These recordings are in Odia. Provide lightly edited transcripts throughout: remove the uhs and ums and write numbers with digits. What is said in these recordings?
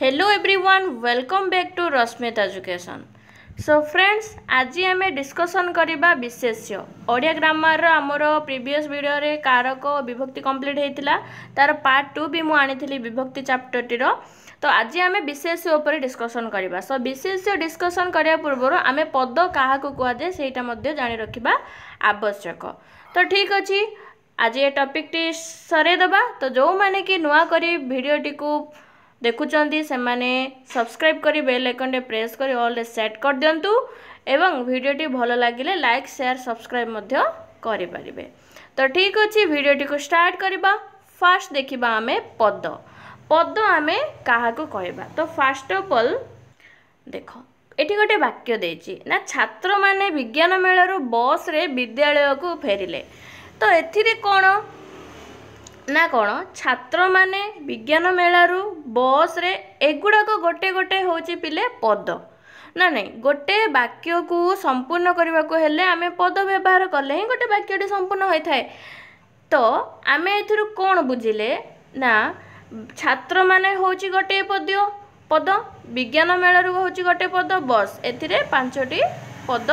Hello everyone, welcome back to Rasmit Education. So friends, ଆଜି ଆମେ ଡିସ୍କସନ୍ କରିବା ବିଶେଷ୍ୟ। ଓଡ଼ିଆ ଗ୍ରାମାରର ଆମର ପ୍ରିଭିୟସ୍ ଭିଡ଼ିଓରେ କାରକ ଓ ବିଭକ୍ତି କମ୍ପ୍ଲିଟ୍ ହେଇଥିଲା। ତାର ପାର୍ଟ 2 ବି ମୁଁ ଆଣିଥିଲି ବିଭକ୍ତି ଚାପ୍ଟରଟିର। ତ ଆଜି ଆମେ ବିଶେଷ୍ୟ ଉପରେ ଡିସ୍କସନ୍ କରିବା। ସୋ ବିଶେଷ୍ୟ ଡିସ୍କସନ୍ କରିବା ପୂର୍ବରୁ ଆମେ ପଦ କାହାକୁ କୁହାଯାଏ, ସେଇଟା ମଧ୍ୟ ଜାଣି ରଖିବା ଆବଶ୍ୟକ। ତ ଠିକ୍ ଅଛି, ଆଜି ଏ ଟପିକ୍ଟି ସରେଇଦେବା। ତ ଯେଉଁମାନେ କି ନୂଆ କରି ଭିଡ଼ିଓଟିକୁ ଦେଖୁଛନ୍ତି, ସେମାନେ ସବସ୍କ୍ରାଇବ୍ କରି ବେଲ୍ ଆଇକନ୍ରେ ପ୍ରେସ୍ କରି ଅଲ୍ରେ ସେଟ୍ କରିଦିଅନ୍ତୁ ଏବଂ ଭିଡ଼ିଓଟି ଭଲ ଲାଗିଲେ ଲାଇକ୍, ସେୟାର, ସବସ୍କ୍ରାଇବ୍ ମଧ୍ୟ କରିପାରିବେ। ତ ଠିକ୍ ଅଛି, ଭିଡ଼ିଓଟିକୁ ଷ୍ଟାର୍ଟ କରିବା। ଫାର୍ଷ୍ଟ ଦେଖିବା ଆମେ ପଦ। ପଦ ଆମେ କାହାକୁ କହିବା? ତ ଫାର୍ଷ୍ଟ ଅଫ୍ ଅଲ୍ ଦେଖ, ଏଠି ଗୋଟେ ବାକ୍ୟ ଦେଇଛି ନା, ଛାତ୍ରମାନେ ବିଜ୍ଞାନ ମେଳାରୁ ବସ୍ରେ ବିଦ୍ୟାଳୟକୁ ଫେରିଲେ। ତ ଏଥିରେ କ'ଣ ନା କ'ଣ, ଛାତ୍ରମାନେ ବିଜ୍ଞାନ ମେଳାରୁ ବସ୍ରେ, ଏଗୁଡ଼ାକ ଗୋଟେ ଗୋଟେ ହେଉଛି ପିଲେ ପଦ ନା ନାଇଁ? ଗୋଟେ ବାକ୍ୟକୁ ସମ୍ପୂର୍ଣ୍ଣ କରିବାକୁ ହେଲେ ଆମେ ପଦ ବ୍ୟବହାର କଲେ ହିଁ ଗୋଟେ ବାକ୍ୟଟି ସମ୍ପୂର୍ଣ୍ଣ ହୋଇଥାଏ। ତ ଆମେ ଏଥିରୁ କ'ଣ ବୁଝିଲେ ନା, ଛାତ୍ରମାନେ ହେଉଛି ଗୋଟିଏ ପଦ, ବିଜ୍ଞାନ ମେଳାରୁ ହେଉଛି ଗୋଟେ ପଦ, ବସ୍, ଏଥିରେ 5ଟି ପଦ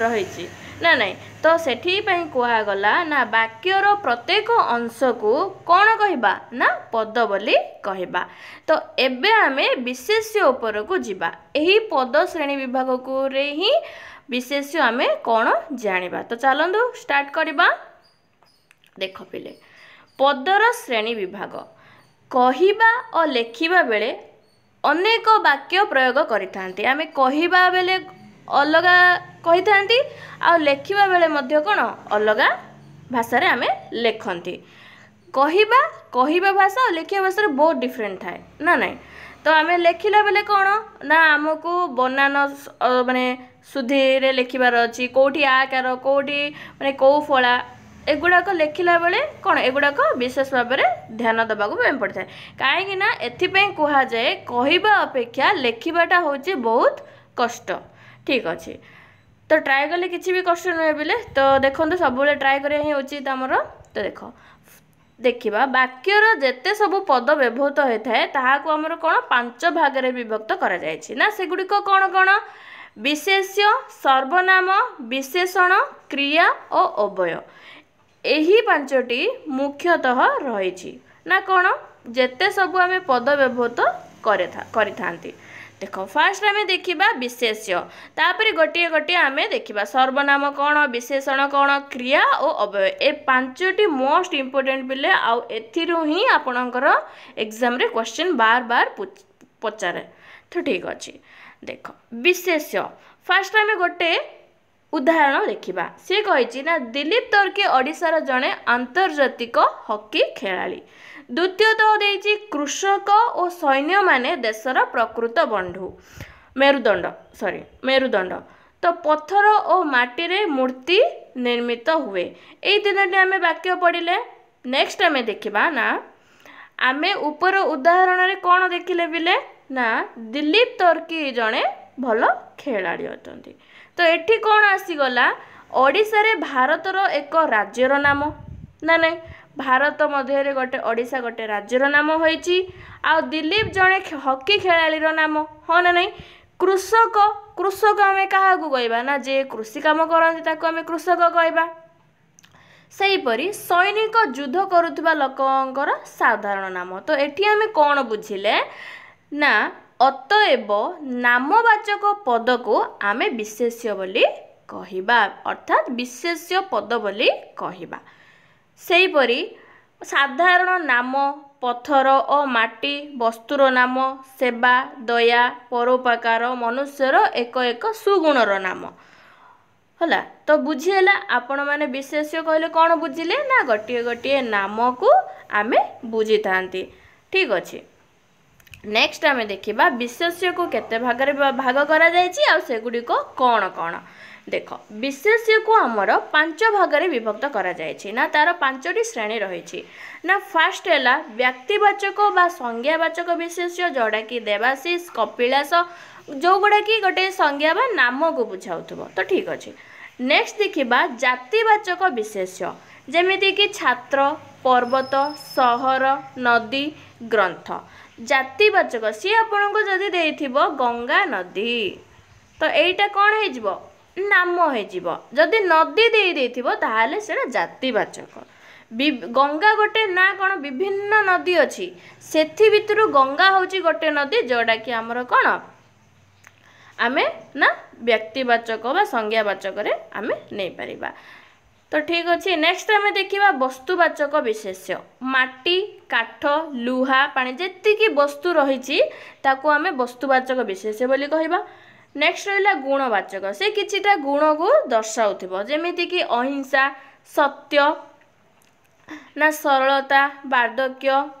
ରହିଛି ନା ନାଇଁ? ତ ସେଥିପାଇଁ କୁହାଗଲା ନା, ବାକ୍ୟର ପ୍ରତ୍ୟେକ ଅଂଶକୁ କ'ଣ କହିବା ନା, ପଦ ବୋଲି କହିବା। ତ ଏବେ ଆମେ ବିଶେଷ୍ୟ ଉପରକୁ ଯିବା। ଏହି ପଦ ଶ୍ରେଣୀ ବିଭାଗକୁରେ ହିଁ ବିଶେଷ୍ୟ ଆମେ କ'ଣ ଜାଣିବା। ତ ଚାଲନ୍ତୁ ଷ୍ଟାର୍ଟ କରିବା। ଦେଖ ପିଲେ, ପଦର ଶ୍ରେଣୀ ବିଭାଗ। କହିବା ଓ ଲେଖିବା ବେଳେ ଅନେକ ବାକ୍ୟ ପ୍ରୟୋଗ କରିଥାନ୍ତି। ଆମେ କହିବା ବେଳେ ଅଲଗା କହିଥାନ୍ତି ଆଉ ଲେଖିବା ବେଳେ ମଧ୍ୟ କ'ଣ ଅଲଗା ଭାଷାରେ ଆମେ ଲେଖନ୍ତି। କହିବା ଭାଷା ଆଉ ଲେଖିବା ଭାଷାରେ ବହୁତ ଡିଫରେଣ୍ଟ ଥାଏ ନା ନାଇଁ? ତ ଆମେ ଲେଖିଲା ବେଳେ କ'ଣ ନା, ଆମକୁ ବନାନ ମାନେ ଶୁଦ୍ଧିରେ ଲେଖିବାର ଅଛି, କେଉଁଠି ଆକାର, କେଉଁଠି ମାନେ କେଉଁ ଫଳା, ଏଗୁଡ଼ାକ ଲେଖିଲା ବେଳେ କ'ଣ ଏଗୁଡ଼ାକ ବିଶେଷ ଭାବରେ ଧ୍ୟାନ ଦେବାକୁ ପାଇଁ ପଡ଼ିଥାଏ। କାହିଁକି ନା ଏଥିପାଇଁ କୁହାଯାଏ, କହିବା ଅପେକ୍ଷା ଲେଖିବାଟା ହେଉଛି ବହୁତ କଷ୍ଟ। ଠିକ୍ ଅଛି, ତ ଟ୍ରାଏ କଲେ କିଛି ବି କଷ୍ଟ ନୁହେଁ ପିଲେ। ତ ଦେଖନ୍ତୁ, ସବୁବେଳେ ଟ୍ରାଏ କରିବା ହିଁ ଉଚିତ ଆମର। ତ ଦେଖ, ଦେଖିବା, ବାକ୍ୟର ଯେତେ ସବୁ ପଦ ବ୍ୟବହୃତ ହୋଇଥାଏ, ତାହାକୁ ଆମର କ'ଣ 5 ଭାଗରେ ବିଭକ୍ତ କରାଯାଇଛି ନା, ସେଗୁଡ଼ିକ କ'ଣ କ'ଣ? ବିଶେଷ୍ୟ, ସର୍ବନାମ, ବିଶେଷଣ, କ୍ରିୟା ଓ ଅବ୍ୟୟ। ଏହି 5ଟି ମୁଖ୍ୟତଃ ରହିଛି ନା କ'ଣ, ଯେତେ ସବୁ ଆମେ ପଦ ବ୍ୟବହୃତ କରିଥାନ୍ତି। ଦେଖ, ଫାର୍ଷ୍ଟ ଆମେ ଦେଖିବା ବିଶେଷ୍ୟ, ତାପରେ ଗୋଟିଏ ଗୋଟିଏ ଆମେ ଦେଖିବା ସର୍ବନାମ କ'ଣ, ବିଶେଷଣ କ'ଣ, କ୍ରିୟା ଓ ଅବ୍ୟୟ। ଏ 5ଟି ମୋଷ୍ଟ ଇମ୍ପୋର୍ଟାଣ୍ଟ ପିଲେ, ଆଉ ଏଥିରୁ ହିଁ ଆପଣଙ୍କର ଏକ୍ଜାମରେ କ୍ୱେଶ୍ଚିନ୍ ବାର ବାର ପଚାରେ। ତ ଠିକ୍ ଅଛି, ଦେଖ ବିଶେଷ୍ୟ। ଫାର୍ଷ୍ଟ ଆମେ ଗୋଟେ ଉଦାହରଣ ଦେଖିବା। ସିଏ କହିଛି ନା, ଦିଲୀପ ତର୍କି ଓଡ଼ିଶାର ଜଣେ ଆନ୍ତର୍ଜାତିକ ହକି ଖେଳାଳି। ଦ୍ୱିତୀୟତଃ ଦେଇଛି, କୃଷକ ଓ ସୈନ୍ୟମାନେ ଦେଶର ପ୍ରକୃତ ବନ୍ଧୁ ମେରୁଦଣ୍ଡ, ସରି, ମେରୁଦଣ୍ଡ। ତ ପଥର ଓ ମାଟିରେ ମୂର୍ତ୍ତି ନିର୍ମିତ ହୁଏ। ଏଇ 3ଟି ଆମେ ବାକ୍ୟ ପଢ଼ିଲେ। ନେକ୍ସଟ ଆମେ ଦେଖିବା ନା, ଆମେ ଉପର ଉଦାହରଣରେ କ'ଣ ଦେଖିଲେ ପିଲେ ନା, ଦିଲୀପ ତର୍କି ଜଣେ ଭଲ ଖେଳାଳି ଅଟନ୍ତି। ତ ଏଠି କ'ଣ ଆସିଗଲା? ଓଡ଼ିଶାରେ ଭାରତର ଏକ ରାଜ୍ୟର ନାମ ନା ନାଇଁ? ଭାରତ ମଧ୍ୟରେ ଗୋଟେ ଓଡ଼ିଶା ଗୋଟେ ରାଜ୍ୟର ନାମ ହୋଇଛି। ଆଉ ଦିଲୀପ ଜଣେ ହକି ଖେଳାଳିର ନାମ, ହଁ ନା ନାଇଁ? କୃଷକ ଆମେ କାହାକୁ କହିବା ନା, ଯିଏ କୃଷି କାମ କରନ୍ତି ତାକୁ ଆମେ କୃଷକ କହିବା। ସେହିପରି ସୈନିକ ଯୁଦ୍ଧ କରୁଥିବା ଲୋକଙ୍କର ସାଧାରଣ ନାମ। ତ ଏଠି ଆମେ କ'ଣ ବୁଝିଲେ ନା, ଅତଏବ ନାମବାଚକ ପଦକୁ ଆମେ ବିଶେଷ୍ୟ ବୋଲି କହିବା, ଅର୍ଥାତ୍ ବିଶେଷ୍ୟ ପଦ ବୋଲି କହିବା। ସେହିପରି ସାଧାରଣ ନାମ, ପଥର ଓ ମାଟି, ବସ୍ତୁର ନାମ, ସେବା, ଦୟା, ପରୋପକାର ମନୁଷ୍ୟର ଏକ ଏକ ସୁଗୁଣର ନାମ ହେଲା। ତ ବୁଝିହେଲା ଆପଣମାନେ, ବିଶେଷ୍ୟ କହିଲେ କ'ଣ ବୁଝିଲେ ନା, ଗୋଟିଏ ଗୋଟିଏ ନାମକୁ ଆମେ ବୁଝିଥାନ୍ତି। ଠିକ୍ ଅଛି, ନେକ୍ସଟ ଆମେ ଦେଖିବା ବିଶେଷ୍ୟକୁ କେତେ ଭାଗରେ ଭାଗ କରାଯାଇଛି ଆଉ ସେଗୁଡ଼ିକ କ'ଣ କ'ଣ। ଦେଖ, ବିଶେଷ୍ୟକୁ ଆମର 5 ଭାଗରେ ବିଭକ୍ତ କରାଯାଇଛି ନା, ତାର 5ଟି ଶ୍ରେଣୀ ରହିଛି ନା। ଫାର୍ଷ୍ଟ ହେଲା ବ୍ୟକ୍ତିବାଚକ ବା ସଂଜ୍ଞାବାଚକ ବିଶେଷ୍ୟ, ଯେଉଁଟାକି ଦେବାଶିଷ, କପିଳାସ, ଯେଉଁଗୁଡ଼ା କି ଗୋଟେ ସଂଜ୍ଞା ବା ନାମକୁ ବୁଝାଉଥିବ। ତ ଠିକ୍ ଅଛି, ନେକ୍ସଟ ଦେଖିବା ଜାତିବାଚକ ବିଶେଷ୍ୟ, ଯେମିତିକି ଛାତ୍ର, ପର୍ବତ, ସହର, ନଦୀ, ଗ୍ରନ୍ଥ। ଜାତିବାଚକ ସିଏ ଆପଣଙ୍କୁ ଯଦି ଦେଇଥିବ ଗଙ୍ଗା ନଦୀ, ତ ଏଇଟା କ'ଣ ହେଇଯିବ? ନାମ ହେଇଯିବ। ଯଦି ନଦୀ ଦେଇ ଦେଇଥିବ ତାହେଲେ ସେଇଟା ଜାତିବାଚକ। ଗଙ୍ଗା ଗୋଟେ ନା କ'ଣ? ବିଭିନ୍ନ ନଦୀ ଅଛି, ସେଥି ଭିତରୁ ଗଙ୍ଗା ହେଉଛି ଗୋଟେ ନଦୀ, ଯେଉଁଟାକି ଆମର କ'ଣ ଆମେ ନା ବ୍ୟକ୍ତିବାଚକ ବା ସଂଜ୍ଞାବାଚକରେ ଆମେ ନେଇପାରିବା। ତ ଠିକ୍ ଅଛି, ନେକ୍ସଟ ଆମେ ଦେଖିବା ବସ୍ତୁବାଚକ ବିଶେଷ୍ୟ। ମାଟି, କାଠ, ଲୁହା, ପାଣି, ଯେତିକି ବସ୍ତୁ ରହିଛି ତାକୁ ଆମେ ବସ୍ତୁବାଚକ ବିଶେଷ୍ୟ ବୋଲି କହିବା। ନେକ୍ସଟ ରହିଲା ଗୁଣବାଚକ। ସେ କିଛିଟା ଗୁଣକୁ ଦର୍ଶାଉଥିବ, ଯେମିତିକି ଅହିଂସା, ସତ୍ୟ ନା ସରଳତା, ବାର୍ଦ୍ଧକ୍ୟ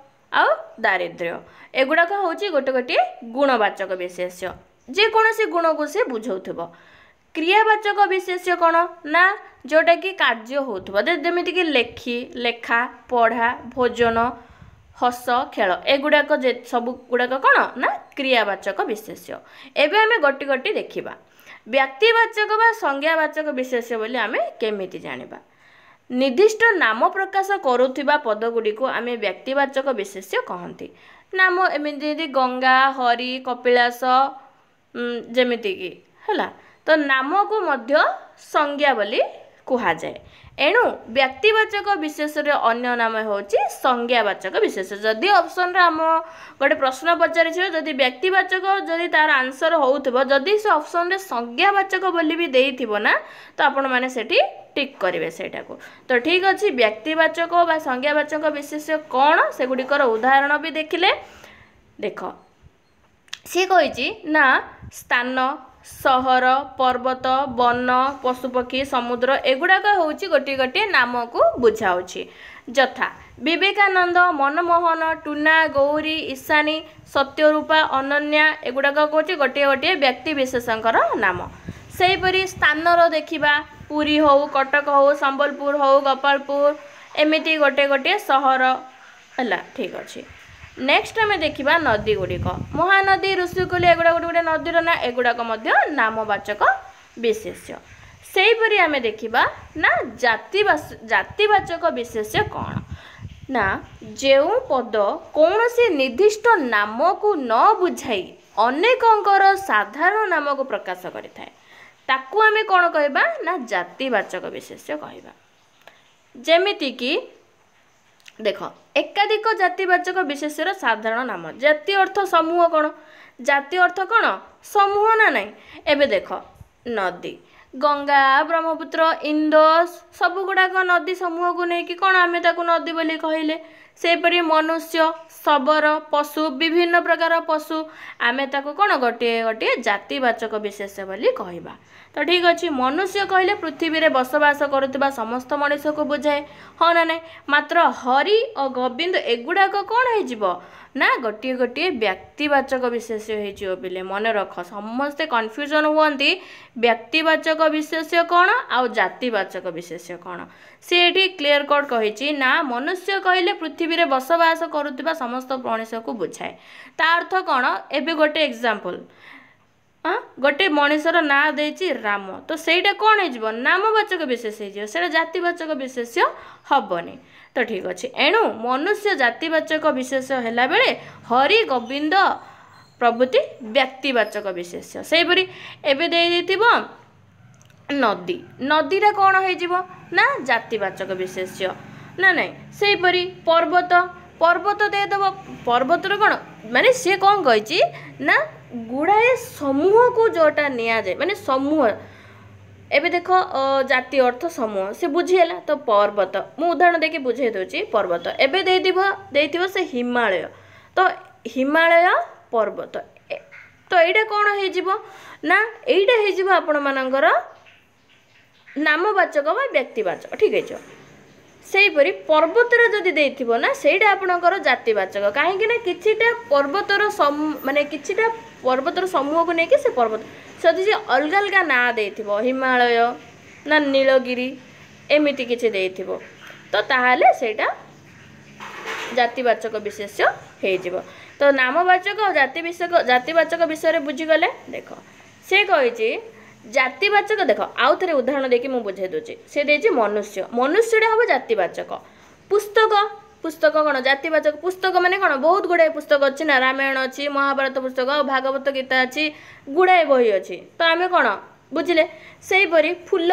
ଆଉ ଦାରିଦ୍ର୍ୟ। ଏଗୁଡ଼ାକ ହେଉଛି ଗୋଟେ ଗୋଟିଏ ଗୁଣବାଚକ ବିଶେଷ୍ୟ, ଯେକୌଣସି ଗୁଣକୁ ସେ ବୁଝାଉଥିବ। କ୍ରିୟାବାଚକ ବିଶେଷ୍ୟ କ'ଣ ନା ଯେଉଁଟାକି କାର୍ଯ୍ୟ ହେଉଥିବ, ଯେମିତିକି ଲେଖି, ଲେଖା, ପଢ଼ା, ଭୋଜନ, ହସ, ଖେଳ, ଏଗୁଡ଼ାକ ଯେ ସବୁ ଗୁଡ଼ାକ କ'ଣ ନା କ୍ରିୟାବାଚକ ବିଶେଷ୍ୟ। ଏବେ ଆମେ ଗୋଟି ଗୋଟି ଦେଖିବା ବ୍ୟକ୍ତିବାଚକ ବା ସଂଜ୍ଞାବାଚକ ବିଶେଷ୍ୟ ବୋଲି ଆମେ କେମିତି ଜାଣିବା। ନିର୍ଦ୍ଦିଷ୍ଟ ନାମ ପ୍ରକାଶ କରୁଥିବା ପଦଗୁଡ଼ିକୁ ଆମେ ବ୍ୟକ୍ତିବାଚକ ବିଶେଷ୍ୟ କହନ୍ତି। ନାମ ଏମିତି ଗଙ୍ଗା, ହରି, କପିଳାସ ଯେମିତିକି ହେଲା, ତ ନାମକୁ ମଧ୍ୟ ସଂଜ୍ଞା ବୋଲି କୁହାଯାଏ। ଏଣୁ ବ୍ୟକ୍ତିବାଚକ ବିଶେଷର ଅନ୍ୟ ନାମ ହେଉଛି ସଂଜ୍ଞାବାଚକ ବିଶେଷ। ଯଦି ଅପସନ୍ରେ ଆମ ଗୋଟେ ପ୍ରଶ୍ନ ପଚାରିଥିବ, ଯଦି ବ୍ୟକ୍ତିବାଚକ ଯଦି ତାର ଆନ୍ସର ହେଉଥିବ, ଯଦି ସେ ଅପସନ୍ରେ ସଂଜ୍ଞାବାଚକ ବୋଲି ବି ଦେଇଥିବ ନା, ତ ଆପଣମାନେ ସେଠି ଟିକ୍ କରିବେ ସେଇଟାକୁ। ତ ଠିକ୍ ଅଛି, ବ୍ୟକ୍ତିବାଚକ ବା ସଂଜ୍ଞାବାଚକ ବିଶେଷ୍ୟ କ'ଣ ସେଗୁଡ଼ିକର ଉଦାହରଣ ବି ଦେଖିଲେ। ଦେଖ, ସିଏ କହିଛି ନା ସ୍ଥାନ, ସହର, ପର୍ବତ, ବନ, ପଶୁପକ୍ଷୀ, ସମୁଦ୍ର, ଏଗୁଡ଼ାକ ହେଉଛି ଗୋଟିଏ ଗୋଟିଏ ନାମକୁ ବୁଝାଉଛି। ଯଥା ବିବେକାନନ୍ଦ, ମନମୋହନ, ଟୁନା, ଗୌରୀ, ଈଶାନୀ, ସତ୍ୟରୂପା, ଅନନ୍ୟା, ଏଗୁଡ଼ାକ କହୁଛି ଗୋଟିଏ ଗୋଟିଏ ବ୍ୟକ୍ତି ବିଶେଷଙ୍କର ନାମ। ସେହିପରି ସ୍ଥାନର ଦେଖିବା, ପୁରୀ ହଉ, କଟକ ହଉ, ସମ୍ବଲପୁର ହଉ, ଗୋପାଳପୁର, ଏମିତି ଗୋଟେ ଗୋଟିଏ ସହର ହେଲା। ଠିକ୍ ଅଛି, ନେକ୍ସଟ ଆମେ ଦେଖିବା ନଦୀ ଗୁଡ଼ିକ। ମହାନଦୀ, ଋଷିକୁଲ୍ୟ, ଏଗୁଡ଼ା ଗୋଟେ ଗୋଟେ ନଦୀର ନାଁ, ଏଗୁଡ଼ାକ ମଧ୍ୟ ନାମବାଚକ ବିଶେଷ୍ୟ। ସେହିପରି ଆମେ ଦେଖିବା ନା ଜାତିବାଚକ ବିଶେଷ୍ୟ କ'ଣ ନା ଯେଉଁ ପଦ କୌଣସି ନିର୍ଦ୍ଦିଷ୍ଟ ନାମକୁ ନ ବୁଝାଇ ଅନେକଙ୍କର ସାଧାରଣ ନାମକୁ ପ୍ରକାଶ କରିଥାଏ, ତାକୁ ଆମେ କ'ଣ କହିବା ନା ଜାତିବାଚକ ବିଶେଷ୍ୟ କହିବା। ଯେମିତିକି ଦେଖ, ଏକାଧିକ ଜାତିବାଚକ ବିଶେଷ୍ୟର ସାଧାରଣ ନାମ। ଜାତି ଅର୍ଥ ସମୂହ। କ'ଣ ଜାତି ଅର୍ଥ କ'ଣ? ସମୂହ ନା ନାହିଁ? ଏବେ ଦେଖ, ନଦୀ, ଗଙ୍ଗା, ବ୍ରହ୍ମପୁତ୍ର, ଇନ୍ଦୋସ, ସବୁଗୁଡ଼ାକ ନଦୀ ସମୂହକୁ ନେଇକି କ'ଣ ଆମେ ତାକୁ ନଦୀ ବୋଲି କହିଲେ। ସେହିପରି ମନୁଷ୍ୟ, ଶବର, ପଶୁ, ବିଭିନ୍ନ ପ୍ରକାର ପଶୁ, ଆମେ ତାକୁ କ'ଣ ଗୋଟିଏ ଗୋଟିଏ ଜାତିବାଚକ ବିଶେଷ୍ୟ ବୋଲି କହିବା। ତ ଠିକ୍ ଅଛି, ମନୁଷ୍ୟ କହିଲେ ପୃଥିବୀରେ ବସବାସ କରୁଥିବା ସମସ୍ତ ମଣିଷକୁ ବୁଝାଏ, ହଁ ନା ନାହିଁ? ମାତ୍ର ହରି ଓ ଗୋବିନ୍ଦ ଏଗୁଡ଼ାକ କ'ଣ ହେଇଯିବ ନା ଗୋଟିଏ ଗୋଟିଏ ବ୍ୟକ୍ତିବାଚକ ବିଶେଷ୍ୟ ହେଇଯିବ ପିଲେ। ମନେ ରଖ, ସମସ୍ତେ କନଫ୍ୟୁଜନ୍ ହୁଅନ୍ତି ବ୍ୟକ୍ତିବାଚକ ବିଶେଷ୍ୟ କ'ଣ ଆଉ ଜାତିବାଚକ ବିଶେଷ୍ୟ କ'ଣ। ସେ ଏଠି କ୍ଲିୟର କଟ୍ କହିଛି ନା ମନୁଷ୍ୟ କହିଲେ ପୃଥିବୀରେ ବସବାସ କରୁଥିବା ସମସ୍ତ ମଣିଷକୁ ବୁଝାଏ। ତା ଅର୍ଥ କ'ଣ? ଏବେ ଗୋଟେ ଏକ୍ଜାମ୍ପଲ୍, ଗୋଟେ ମଣିଷର ନାଁ ଦେଇଛି ରାମ, ତ ସେଇଟା କ'ଣ ହେଇଯିବ? ନାମବାଚକ ବିଶେଷ ହେଇଯିବ, ସେଇଟା ଜାତିବାଚକ ବିଶେଷ୍ୟ ହେବନି। ତ ଠିକ୍ ଅଛି, ଏଣୁ ମନୁଷ୍ୟ ଜାତିବାଚକ ବିଶେଷ୍ୟ ହେଲା ବେଳେ ହରି, ଗୋବିନ୍ଦ ପ୍ରଭୃତି ବ୍ୟକ୍ତିବାଚକ ବିଶେଷ୍ୟ। ସେହିପରି ଏବେ ଦେଇ ଦେଇଥିବ ନଦୀ, ନଦୀଟା କ'ଣ ହେଇଯିବ ନା ଜାତିବାଚକ ବିଶେଷ୍ୟ ନା ନାଇଁ? ସେହିପରି ପର୍ବତ, ପର୍ବତ ଦେଇଦେବ, ପର୍ବତର କ'ଣ ମାନେ ସିଏ କ'ଣ କହିଛି ନା ଗୁଡ଼ାଏ ସମୂହକୁ ଯେଉଁଟା ନିଆଯାଏ, ମାନେ ସମୂହ। ଏବେ ଦେଖ, ଜାତି ଅର୍ଥ ସମୂହ, ସେ ବୁଝିହେଲା। ତ ପର୍ବତ ମୁଁ ଉଦାହରଣ ଦେଇକି ବୁଝେଇ ଦେଉଛି। ପର୍ବତ ଏବେ ଦେଇଥିବ ସେ ହିମାଳୟ, ତ ହିମାଳୟ ପର୍ବତ, ତ ଏଇଟା କ'ଣ ହେଇଯିବ ନା ଏଇଟା ହେଇଯିବ ଆପଣମାନଙ୍କର ନାମବାଚକ ବା ବ୍ୟକ୍ତିବାଚକ। ଠିକ୍ ହେଇଯିବ। ସେହିପରି ପର୍ବତର ଯଦି ଦେଇଥିବ ନା ସେଇଟା ଆପଣଙ୍କର ଜାତିବାଚକ, କାହିଁକି ନା କିଛିଟା ପର୍ବତର ମାନେ କିଛିଟା ପର୍ବତର ସମୂହକୁ ନେଇକି ସେ ପର୍ବତ। ଯଦି ସେ ଅଲଗା ଅଲଗା ନାଁ ଦେଇଥିବ, ହିମାଳୟ ନା ନୀଳଗିରି ଏମିତି କିଛି ଦେଇଥିବ, ତ ତାହେଲେ ସେଇଟା ଜାତିବାଚକ ବିଶେଷ୍ୟ ହେଇଯିବ। ତ ନାମବାଚକ ଆଉ ଜାତିବାଚକ ବିଷୟରେ ବୁଝିଗଲେ। ଦେଖ, ସେ କହିଛି ଜାତିବାଚକ। ଦେଖ, ଆଉ ଥରେ ଉଦାହରଣ ଦେଇକି ମୁଁ ବୁଝେଇ ଦେଉଛି। ସେ ଦେଇଛି ମନୁଷ୍ୟ, ମନୁଷ୍ୟଟା ହେବ ଜାତିବାଚକ। ପୁସ୍ତକ, ପୁସ୍ତକ କ'ଣ ଜାତିବାଚକ ପୁସ୍ତକ ମାନେ କ'ଣ ବହୁତ ଗୁଡ଼ାଏ ପୁସ୍ତକ ଅଛି ନା, ରାମାୟଣ ଅଛି, ମହାଭାରତ ପୁସ୍ତକ, ଭାଗବତ ଗୀତା ଅଛି, ଗୁଡ଼ାଏ ବହି ଅଛି। ତ ଆମେ କ'ଣ ବୁଝିଲେ। ସେହିପରି ଫୁଲ,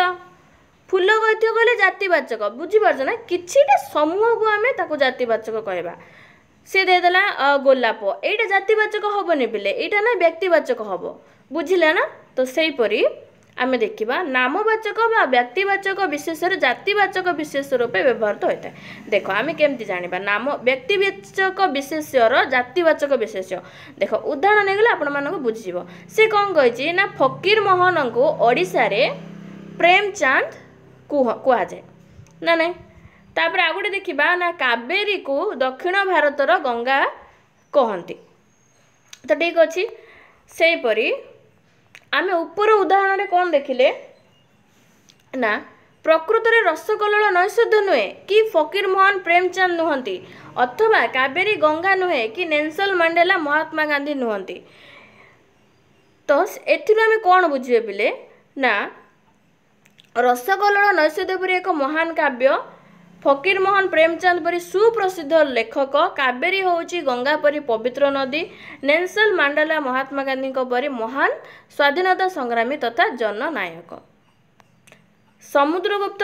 ଫୁଲ କହିଥିବ କହିଲେ ଜାତିବାଚକ, ବୁଝିପାରୁଛ ନା, କିଛିଟା ସମୂହକୁ ଆମେ ତାକୁ ଜାତିବାଚକ କହିବା। ସେ ଦେଇଦେଲା ଗୋଲାପ, ଏଇଟା ଜାତିବାଚକ ହେବନି ପିଲେ, ଏଇଟା ନା ବ୍ୟକ୍ତିବାଚକ ହେବ, ବୁଝିଲେ ନା। ତ ସେହିପରି ଆମେ ଦେଖିବା ନାମବାଚକ ବା ବ୍ୟକ୍ତିବାଚକ ବିଶେଷରେ ଜାତିବାଚକ ବିଶେଷ ରୂପେ ବ୍ୟବହୃତ ହୋଇଥାଏ। ଦେଖ ଆମେ କେମିତି ଜାଣିବା ନାମ ବ୍ୟକ୍ତିବାଚକ ବିଶେଷ୍ୟର ଜାତିବାଚକ ବିଶେଷ୍ୟ। ଦେଖ ଉଦାହରଣ ନେଇଗଲେ ଆପଣମାନଙ୍କୁ ବୁଝିଯିବ। ସେ କ'ଣ କହିଛି ନା ଫକୀର ମୋହନଙ୍କୁ ଓଡ଼ିଶାରେ ପ୍ରେମଚାନ୍ଦ କୁହାଯାଏ ନା ନାଇଁ। ତାପରେ ଆଉ ଗୋଟେ ଦେଖିବା ନା କାବେରୀକୁ ଦକ୍ଷିଣ ଭାରତର ଗଙ୍ଗା କହନ୍ତି। ତ ଠିକ୍ ଅଛି। ସେହିପରି ଆମେ ଉପର ଉଦାହରଣରେ କ'ଣ ଦେଖିଲେ ନା ପ୍ରକୃତରେ ରସକଲ୍ଲୋଳ ନୈଷଧ୍ୟ ନୁହେଁ କି ଫକୀର ମୋହନ ପ୍ରେମଚାନ୍ଦ ନୁହନ୍ତି, ଅଥବା କାବେରୀ ଗଙ୍ଗା ନୁହେଁ କି ନେଲସନ ମାଣ୍ଡେଲା ମହାତ୍ମା ଗାନ୍ଧୀ ନୁହନ୍ତି। ତ ଏଥିରୁ ଆମେ କ'ଣ ବୁଝିବେ ପିଲେ ନା ରସକଲ୍ଲୋଳ ନୈଷଧ୍ୟ ପରି ଏକ ମହାନ କାବ୍ୟ, ଫକୀର ମୋହନ ପ୍ରେମଚାନ୍ଦ ପରି ସୁପ୍ରସିଦ୍ଧ ଲେଖକ, କାବେରୀ ହେଉଛି ଗଙ୍ଗା ପରି ପବିତ୍ର ନଦୀ, ନେଲସନ ମାଣ୍ଡେଲା ମହାତ୍ମା ଗାନ୍ଧୀଙ୍କ ପରି ମହାନ ସ୍ୱାଧୀନତା ସଂଗ୍ରାମୀ ତଥା ଜନନାୟକ, ସମୁଦ୍ରଗୁପ୍ତ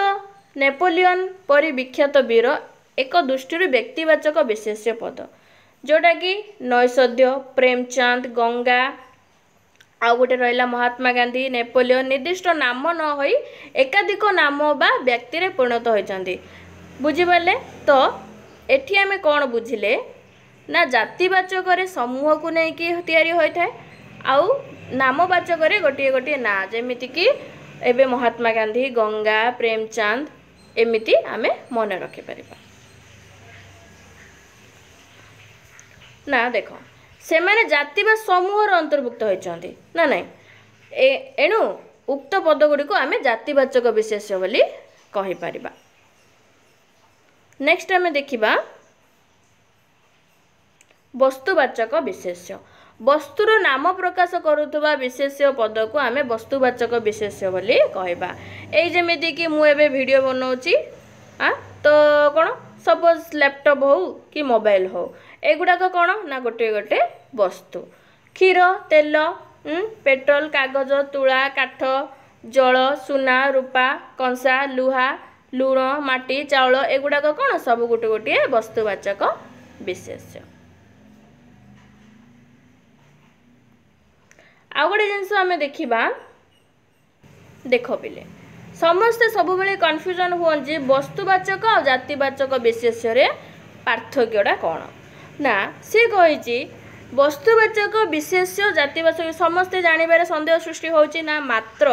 ନେପୋଲିଅନ ପରି ବିଖ୍ୟାତ ବୀର ଏକ ଦୃଷ୍ଟିରୁ ବ୍ୟକ୍ତିବାଚକ ବିଶେଷ୍ୟ ପଦ, ଯେଉଁଟାକି ନୈଷଧ୍ୟ, ପ୍ରେମଚାନ୍ଦ, ଗଙ୍ଗା, ଆଉ ଗୋଟେ ରହିଲା ମହାତ୍ମା ଗାନ୍ଧୀ, ନେପୋଲିଅନ ନିର୍ଦ୍ଦିଷ୍ଟ ନାମ ନ ହୋଇ ଏକାଧିକ ନାମ ବା ବ୍ୟକ୍ତିରେ ପରିଣତ ହୋଇଛନ୍ତି। ବୁଝିପାରିଲେ। ତ ଏଠି ଆମେ କ'ଣ ବୁଝିଲେ ନା ଜାତିବାଚକରେ ସମୂହକୁ ନେଇକି ତିଆରି ହୋଇଥାଏ, ଆଉ ନାମବାଚକରେ ଗୋଟିଏ ଗୋଟିଏ ନାଁ, ଯେମିତିକି ଏବେ ମହାତ୍ମା ଗାନ୍ଧୀ, ଗଙ୍ଗା, ପ୍ରେମଚାନ୍ଦ, ଏମିତି ଆମେ ମନେ ରଖିପାରିବା ନା। ଦେଖ ସେମାନେ ଜାତି ବା ସମୂହର ଅନ୍ତର୍ଭୁକ୍ତ ହୋଇଛନ୍ତି ନା ନାଇଁ, ଏଣୁ ଉକ୍ତ ପଦଗୁଡ଼ିକୁ ଆମେ ଜାତିବାଚକ ବିଶେଷ୍ୟ ବୋଲି କହିପାରିବା। ନେକ୍ସଟ ଆମେ ଦେଖିବା ବସ୍ତୁବାଚକ ବିଶେଷ୍ୟ। ବସ୍ତୁର ନାମ ପ୍ରକାଶ କରୁଥିବା ବିଶେଷ୍ୟ ପଦକୁ ଆମେ ବସ୍ତୁବାଚକ ବିଶେଷ୍ୟ ବୋଲି କହିବା। ଏଇ ଯେମିତିକି ମୁଁ ଏବେ ଭିଡ଼ିଓ ବନାଉଛି, ତ କ'ଣ ସପୋଜ ଲ୍ୟାପଟପ୍ ହଉ କି ମୋବାଇଲ ହଉ, ଏଗୁଡ଼ାକ କ'ଣ ନା ଗୋଟିଏ ଗୋଟେ ବସ୍ତୁ। କ୍ଷୀର, ତେଲ, ପେଟ୍ରୋଲ, କାଗଜ, ତୁଳା, କାଠ, ଜଳ, ସୁନା, ରୂପା, କଂସା, ଲୁହା, ଲୁଣ, ମାଟି, ଚାଉଳ, ଏଗୁଡ଼ାକ କ'ଣ ସବୁ ଗୋଟେ ଗୋଟିଏ ବସ୍ତୁବାଚକ ବିଶେଷ୍ୟ। ଆଉ ଗୋଟେ ଜିନିଷ ଆମେ ଦେଖିବା। ଦେଖ ପିଲେ, ସମସ୍ତେ ସବୁବେଳେ କନଫ୍ୟୁଜନ୍ ହୁଅନ୍ତି ବସ୍ତୁବାଚକ ଆଉ ଜାତିବାଚକ ବିଶେଷ୍ୟରେ ପାର୍ଥକ୍ୟଟା କ'ଣ ନା। ସେ କହିଛି ବସ୍ତୁବାଚକ ବିଶେଷ୍ୟ ଜାତିବାଚକ ସମସ୍ତେ ଜାଣିବାରେ ସନ୍ଦେହ ସୃଷ୍ଟି ହେଉଛି ନା, ମାତ୍ର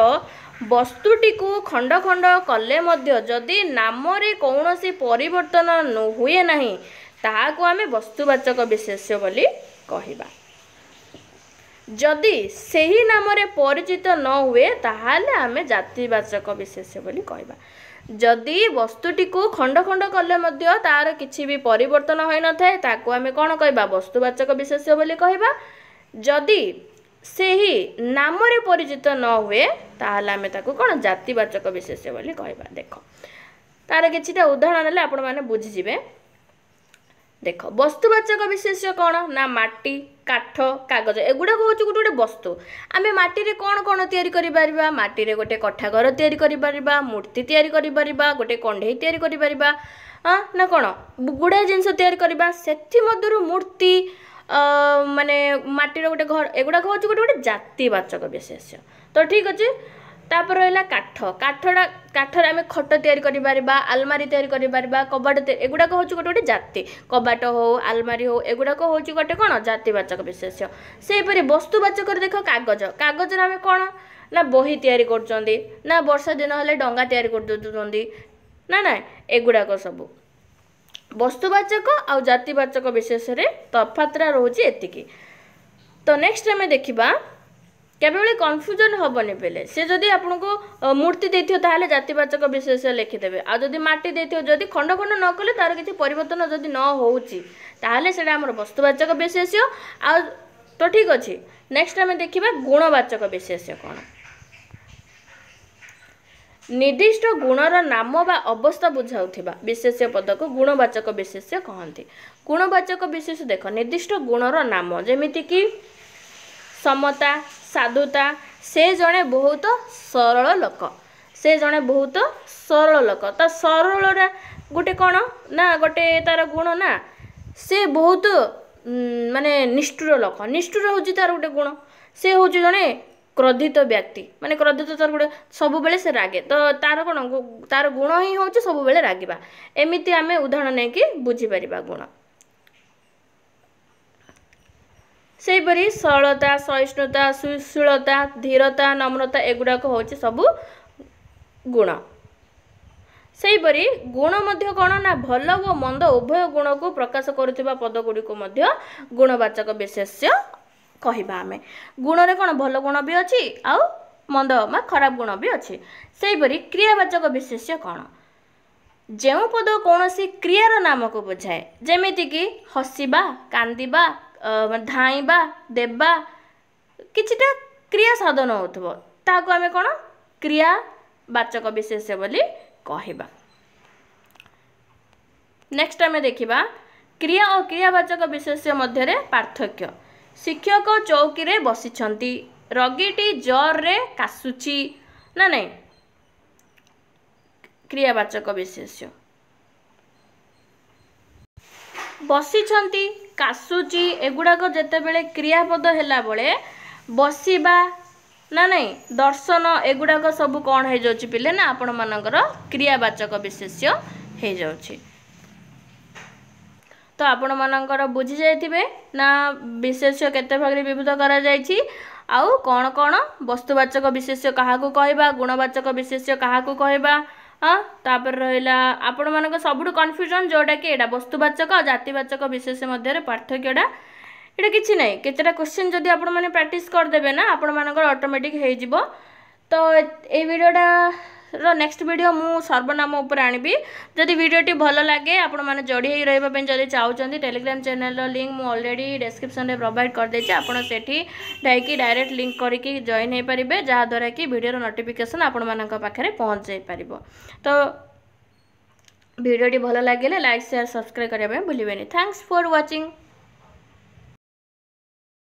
ବସ୍ତୁଟିକୁ ଖଣ୍ଡ ଖଣ୍ଡ କଲେ ମଧ୍ୟ ଯଦି ନାମରେ କୌଣସି ପରିବର୍ତ୍ତନ ହୁଏ ନାହିଁ ତାହାକୁ ଆମେ ବସ୍ତୁବାଚକ ବିଶେଷ୍ୟ ବୋଲି କହିବା। ଯଦି ସେହି ନାମରେ ପରିଚିତ ନ ହୁଏ ତାହେଲେ ଆମେ ଜାତିବାଚକ ବିଶେଷ୍ୟ ବୋଲି କହିବା। ଯଦି ବସ୍ତୁଟିକୁ ଖଣ୍ଡ ଖଣ୍ଡ କଲେ ମଧ୍ୟ ତାର କିଛି ବି ପରିବର୍ତ୍ତନ ହୋଇନଥାଏ ତାକୁ ଆମେ କ'ଣ କହିବା, ବସ୍ତୁବାଚକ ବିଶେଷ୍ୟ ବୋଲି କହିବା। ଯଦି ସେହି ନାମରେ ପରିଚିତ ନ ହୁଏ ତାହେଲେ ଆମେ ତାକୁ କ'ଣ ଜାତିବାଚକ ବିଶେଷ୍ୟ ବୋଲି କହିବା। ଦେଖ ତାର କିଛିଟା ଉଦାହରଣ ନେଲେ ଆପଣମାନେ ବୁଝିଯିବେ। ଦେଖ ବସ୍ତୁବାଚକ ବିଶେଷ୍ୟ କ'ଣ ନା ମାଟି, କାଠ, କାଗଜ, ଏଗୁଡ଼ାକ ହେଉଛି ଗୋଟେ ଗୋଟେ ବସ୍ତୁ। ଆମେ ମାଟିରେ କ'ଣ କ'ଣ ତିଆରି କରିପାରିବା? ମାଟିରେ ଗୋଟେ କୋଠା ଘର ତିଆରି କରିପାରିବା, ମୂର୍ତ୍ତି ତିଆରି କରିପାରିବା, ଗୋଟେ କଣ୍ଢେଇ ତିଆରି କରିପାରିବା, ନା କ'ଣ ଗୁଡ଼ାଏ ଜିନିଷ ତିଆରି କରିବା। ସେଥିମଧ୍ୟରୁ ମୂର୍ତ୍ତି ମାନେ ମାଟିର ଗୋଟେ ଘର, ଏଗୁଡ଼ାକ ହେଉଛି ଗୋଟେ ଗୋଟେ ଜାତିବାଚକ ବିଶେଷ୍ୟ। ତ ଠିକ୍ ଅଛି। ତାପରେ ରହିଲା କାଠ। କାଠଟା, କାଠରେ ଆମେ ଖଟ ତିଆରି କରିପାରିବା, ଆଲମାରି ତିଆରି କରିପାରିବା, କବାଟ, ଏଗୁଡ଼ାକ ହେଉଛି ଗୋଟେ ଗୋଟେ ଜାତି। କବାଟ ହଉ, ଆଲମାରି ହଉ, ଏଗୁଡ଼ାକ ହେଉଛି ଗୋଟେ କ'ଣ ଜାତିବାଚକ ବିଶେଷ୍ୟ। ସେହିପରି ବସ୍ତୁବାଚକରେ ଦେଖ କାଗଜ। କାଗଜରେ ଆମେ କ'ଣ ନା ବହି ତିଆରି କରୁଛନ୍ତି, ନା ବର୍ଷା ଦିନ ହେଲେ ଡଙ୍ଗା ତିଆରି କରିଦେଉଛନ୍ତି, ନା ନାଇଁ, ଏଗୁଡ଼ାକ ସବୁ ବସ୍ତୁବାଚକ ଆଉ ଜାତିବାଚକ ବିଶେଷରେ ତଫାତଟା ରହୁଛି ଏତିକି। ତ ନେକ୍ସଟ ଆମେ ଦେଖିବା, କେବେ କନଫ୍ୟୁଜନ୍ ହେବନି ବେଲେ। ସେ ଯଦି ଆପଣଙ୍କୁ ମୂର୍ତ୍ତି ଦେଇଥିବ ତାହେଲେ ଜାତିବାଚକ ବିଶେଷ ଲେଖିଦେବେ, ଆଉ ଯଦି ମାଟି ଦେଇଥିବ, ଯଦି ଖଣ୍ଡ ଖଣ୍ଡ ନ କଲେ ତାର କିଛି ପରିବର୍ତ୍ତନ ଯଦି ନ ହେଉଛି ତାହେଲେ ସେଇଟା ଆମର ବସ୍ତୁବାଚକ ବିଶେଷ୍ୟ। ଆଉ ତ ଠିକ୍ ଅଛି। ନେକ୍ସଟ ଆମେ ଦେଖିବା ଗୁଣବାଚକ ବିଶେଷ୍ୟ କ'ଣ। ନିର୍ଦ୍ଦିଷ୍ଟ ଗୁଣର ନାମ ବା ଅବସ୍ଥା ବୁଝାଉଥିବା ବିଶେଷ୍ୟ ପଦକୁ ଗୁଣବାଚକ ବିଶେଷ୍ୟ କହନ୍ତି। ଗୁଣବାଚକ ବିଶେଷ୍ୟ ଦେଖ, ନିର୍ଦ୍ଦିଷ୍ଟ ଗୁଣର ନାମ, ଯେମିତିକି ସମତା, ସାଧୁତା। ସେ ଜଣେ ବହୁତ ସରଳ ଲୋକ, ସେ ଜଣେ ବହୁତ ସରଳ ଲୋକ। ତା ସରଳଟା ଗୋଟେ କ'ଣ ନା ଗୋଟେ ତାର ଗୁଣ ନା? ସେ ବହୁତ ମାନେ ନିଷ୍ଠୁର ଲୋକ, ନିଷ୍ଠୁର ହେଉଛି ତାର ଗୋଟେ ଗୁଣ। ସେ ହେଉଛି ଜଣେ କ୍ରୋଧିତ ବ୍ୟକ୍ତି, ମାନେ କ୍ରୋଧିତ ତାର ଗୋଟେ, ସବୁବେଳେ ସେ ରାଗେ। ତ ତାର କ'ଣ, ତାର ଗୁଣ ହିଁ ହେଉଛି ସବୁବେଳେ ରାଗିବା। ଏମିତି ଆମେ ଉଦାହରଣ ନେଇକି ବୁଝିପାରିବା ଗୁଣ। ସେହିପରି ସରଳତା, ସହିଷ୍ଣୁତା, ସୁଶୀଳତା, ଧୀରତା, ନମ୍ରତା, ଏଗୁଡ଼ାକ ହେଉଛି ସବୁ ଗୁଣ। ସେହିପରି ଗୁଣ ମଧ୍ୟ କ'ଣ ନା ଭଲ ଓ ମନ୍ଦ ଉଭୟ ଗୁଣକୁ ପ୍ରକାଶ କରୁଥିବା ପଦଗୁଡ଼ିକୁ ମଧ୍ୟ ଗୁଣବାଚକ ବିଶେଷ୍ୟ କହିବା ଆମେ। ଗୁଣରେ କ'ଣ ଭଲ ଗୁଣ ବି ଅଛି ଆଉ ମନ୍ଦ ବା ଖରାପ ଗୁଣ ବି ଅଛି। ସେହିପରି କ୍ରିୟାବାଚକ ବିଶେଷ୍ୟ କ'ଣ? ଯେଉଁ ପଦ କୌଣସି କ୍ରିୟାର ନାମକୁ ବୁଝାଏ, ଯେମିତିକି ହସିବା, କାନ୍ଦିବା, ଧାଇଁବା, ଦେବା, କିଛିଟା କ୍ରିୟା ସାଧନ ହେଉଥିବ, ତାହାକୁ ଆମେ କ'ଣ କ୍ରିୟାବାଚକ ବିଶେଷ୍ୟ ବୋଲି କହିବା। ନେକ୍ସଟ ଆମେ ଦେଖିବା କ୍ରିୟା ଓ କ୍ରିୟାବାଚକ ବିଶେଷ୍ୟ ମଧ୍ୟରେ ପାର୍ଥକ୍ୟ। ଶିକ୍ଷକ ଚୌକିରେ ବସିଛନ୍ତି, ରୋଗୀଟି ଜ୍ୱରରେ କାଶୁଛି, ନା ନାଇଁ? କ୍ରିୟାବାଚକ ବିଶେଷ୍ୟ। ବସିଛନ୍ତି, କାଶୁଛି, ଏଗୁଡ଼ାକ ଯେତେବେଳେ କ୍ରିୟାପଦ ହେଲା ବେଳେ, ବସିବା ନା ନାଇଁ, ଦର୍ଶନ, ଏଗୁଡ଼ାକ ସବୁ କ'ଣ ହେଇଯାଉଛି ପିଲେ ନା ଆପଣମାନଙ୍କର କ୍ରିୟାବାଚକ ବିଶେଷ୍ୟ ହେଇଯାଉଛି। ତ ଆପଣମାନଙ୍କର ବୁଝି ଯାଇଥିବେ ନା ବିଶେଷ୍ୟ କେତେ ଭାଗରେ ବିଭକ୍ତ କରାଯାଇଛି ଆଉ କ'ଣ କ'ଣ, ବସ୍ତୁବାଚକ ବିଶେଷ୍ୟ କାହାକୁ କହିବା, ଗୁଣବାଚକ ବିଶେଷ୍ୟ କାହାକୁ କହିବା। ହଁ, ତାପରେ ରହିଲା ଆପଣମାନଙ୍କ ସବୁଠୁ କନଫ୍ୟୁଜନ୍ ଯେଉଁଟାକି ଏଇଟା ବସ୍ତୁବାଚକ ଆଉ ଜାତିବାଚକ ବିଶେଷ୍ୟ ମଧ୍ୟରେ ପାର୍ଥକ୍ୟଟା। ଏଇଟା କିଛି ନାହିଁ, କେତେଟା କ୍ୱେଶ୍ଚିନ୍ ଯଦି ଆପଣମାନେ ପ୍ରାକ୍ଟିସ୍ କରିଦେବେ ନା ଆପଣମାନଙ୍କର ଅଟୋମେଟିକ୍ ହେଇଯିବ। ତ ଏଇ ଭିଡ଼ିଓଟାର ନେକ୍ସଟ ଭିଡ଼ିଓ ମୁଁ ସର୍ବନାମ ଉପରେ ଆଣିବି। ଯଦି ଭିଡ଼ିଓଟି ଭଲ ଲାଗେ, ଆପଣମାନେ ଯୋଡ଼ି ହେଇ ରହିବା ପାଇଁ ଯଦି ଚାହୁଁଛନ୍ତି, ଟେଲିଗ୍ରାମ ଚ୍ୟାନେଲର ଲିଙ୍କ୍ ମୁଁ ଅଲରେଡ଼ି ଡେସ୍କ୍ରିପସନ୍ରେ ପ୍ରୋଭାଇଡ଼ କରିଦେଇଛି। ଆପଣ ସେଠି ଯାଇକି ଡାଇରେକ୍ଟ ଲିଙ୍କ୍ କରିକି ଜଏନ୍ ହେଇପାରିବେ, ଯାହାଦ୍ୱାରା କି ଭିଡ଼ିଓର ନୋଟିଫିକେସନ୍ ଆପଣମାନଙ୍କ ପାଖରେ ପହଞ୍ଚାଇ ପାରିବ। ତ ଭିଡ଼ିଓଟି ଭଲ ଲାଗିଲେ ଲାଇକ୍, ସେୟାର, ସବସ୍କ୍ରାଇବ୍ କରିବା ପାଇଁ ଭୁଲିବେନି। Thanks for watching.